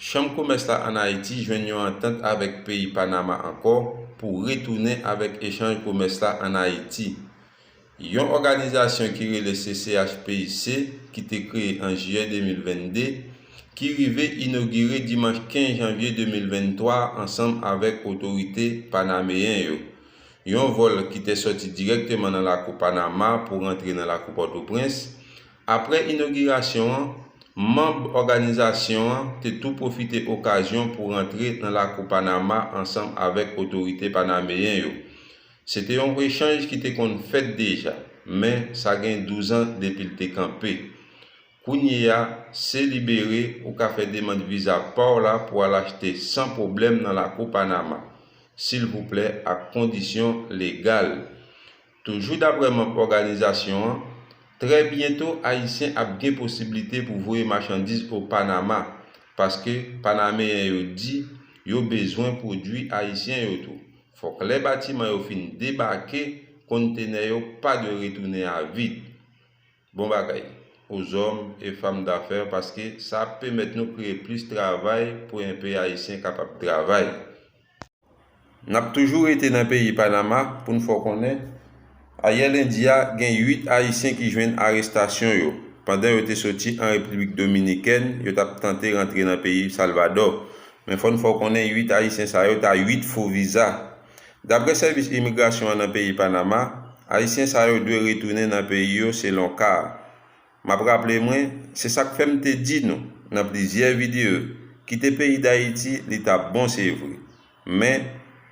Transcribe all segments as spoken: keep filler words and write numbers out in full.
Chanm Komès la ann Ayiti jwenn yon antant avèk peyi Panama ankò pou retounen avèk echanj komès la ann Ayiti. Yon òganizasyon ki rele C C H P I C, ki te kreye an jiyè de mil venn de, ki rive inogire dimanch kenz janvye de mil venn twa ansanm avèk otorite panameyen yo. Yon vòl ki te sòti dirèkteman nan lakou Panama pou rantre nan lakou Pòtoprens. Apre inogirasyon an, manm òganizasyon an te tou pwofite okazyon pou rantre nan lakou Panama ansanm avèk otorite panameyen yo. Se te yon echanj ki te konn fèt deja, men sa gen douz an depi l te kanpe. Kounye a, se libere, ou ka fè demann viza pa w la pou al achte san pwoblèm nan lakou Panama, silvouplè, ak kondisyon legal. Toujou daprè manm òganizasyon an, trè byento Ayisyen ap gen posiblite pou voye machandiz o Panama, paske Panameyen yo di yo bezwen pwodui ayisyen yo tou. Fòk lè batiman yo fin debake, kontenè yo pa dwe retounen a vid. Bon bagay, aux hommes et femmes d'affaires, paske sa ap pèmèt nou kreye plis travay pou enpe ayisyen kapab travay. N ap toujou rete nan peyi Panama pou n fè w konnen, ayè lendi a, gen uit Ayisyen ki jwenn arestasyon yo, pandan yo te soti an Repiblik Dominikèn, yo t ap tante rantre nan peyi Salvadò. Men fò n fè w konnen, uit Ayisyen sa yo t a uit fo viza. Daprè sèvis imigrasyon an nan peyi Panama, Ayisyen sa yo dwe retounen nan peyi yo selon ka a. M ap raple mwen, se sa k fè m te di nou nan plizyè videyo, kite peyi Dayiti, li t ap bon se vre. Men,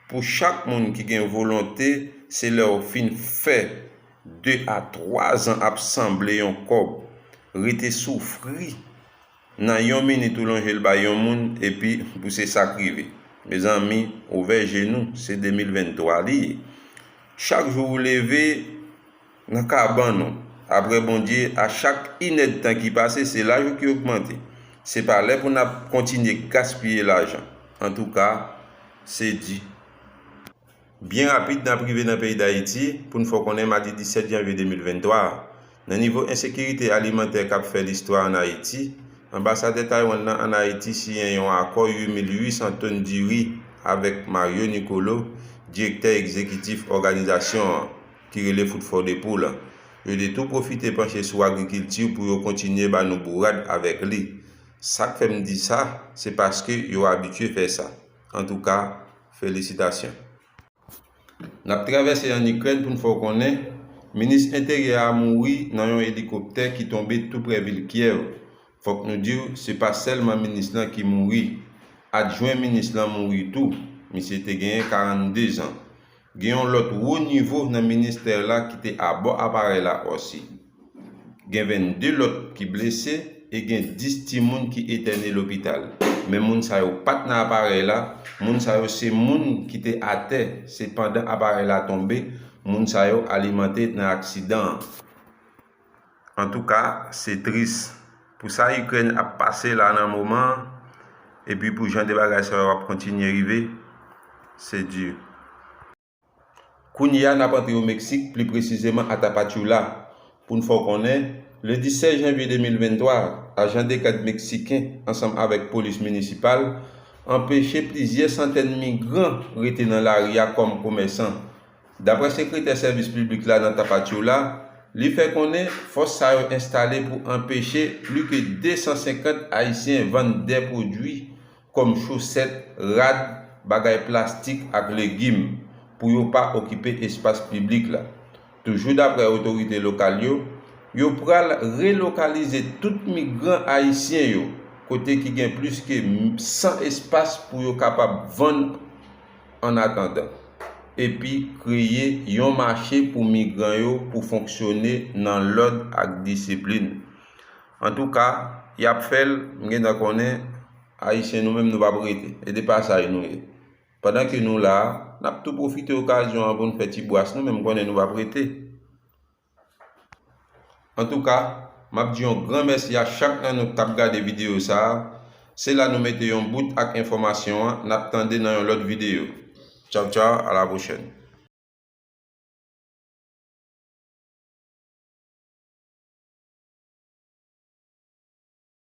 pou chak moun ki gen volonte, se lè w fin fè de a twa zan ap sanble yon kòb, rete soufri nan yon minit ou lonje l bay yon moun, epi pou se sa k rive. Mezanmi, ouvè je nou, se de mil venn twa li ye. Chak jou ou leve nan kabann ou, apre Bondye, a chak inèdtan ki pase, se laj ou ki ogmante. Se pa lè pou n ap kontinye gaspiye lajan. Antouka, se di. Byen rapid, n ap rive nan peyi Dayiti pou n fè w konnen madi disèt janvye de mil venn twa a. Nan nivo ensekirite alimantè k ap fè listwa ann Ayiti, anbasadè Taiwan nan ann Ayiti siyen yon akò uit mil uit san tonn diri avèk Mario Nicolo, direktè egzekitif òganizasyon an, ki rele Food for the Poor la. Yo te tou pwofite panche sou agrikilti pou yo kontinye ba nou bourad avèk li. Sa k fè m di sa, se paske yo abitye fè sa. Antouka, felisitasyon. N ap travèse ann Ikrèn pou n fè w konnen, minis enteryè a mouri nan yon elikoptè ki tonbe tou prè vil Kyèv. Fòk nou di w, se pa sèlman minis lan ki mouri. Adjwen minis lan mouri tou. Misye te genyen karannde zan. Gen yon lòt wo nivo nan ministè la ki te abò aparèy la osi. Gen vennde lòt ki blese e gen dis timoun ki etène lopital. Men moun sa yo pa t nan aparèy la, moun sa yo se moun ki te atè, se pandan aparèy la tonbe, moun sa yo alimante nan aksidan an. Antouka, se tris. Pou sa Ikrèn ap pase la nan moman an, epi pou jan de bagay sa yo ap kontinye rive, se di. Kounye a, n ap antre o Meksik, pli presizeman a Tapachula, pou n fè w konnen, lendi sèz janvye de mil venn twa, ajan de kad meksiken, ansanm avèk polis minisipal, anpeche plizyè santèn migran rete nan lari a kòm komèsan. Daprè sekretè sèvis piblik la nan Tapachula, li fè konnen fòs sa yo enstale pou anpeche pli ke de san senkant Ayisyen vann dè pwodui kòm chosèt, rad, bagay plastik ak legim pou yo pa okipe espas piblik la. Toujou daprè otorite lokal yo, yo pral relokalize tout migran ayisyen yo kote ki gen plis ke san espas pou yo kapab vann annatandan, epi kreye yon mache pou migran yo pou fonksyone nan lòd ak disiplin. Antouka, y ap fè l, m gentan konnen, Ayisyen nou menm nou p ap rete, e de pasaj nou ye. Pandan ke nou la a, n ap tou pwofite okazyon an pou n fè ti bwas nou, men m konnen nou p ap rete. Antouka, m ap di yon gran mèsi a chak nan nou k t ap gade videyo sa a. Se la nou mete yon bout ak enfòmasyon an, n ap tande nan yon lòt videyo. Tchaw tchaw, a la pwochèn.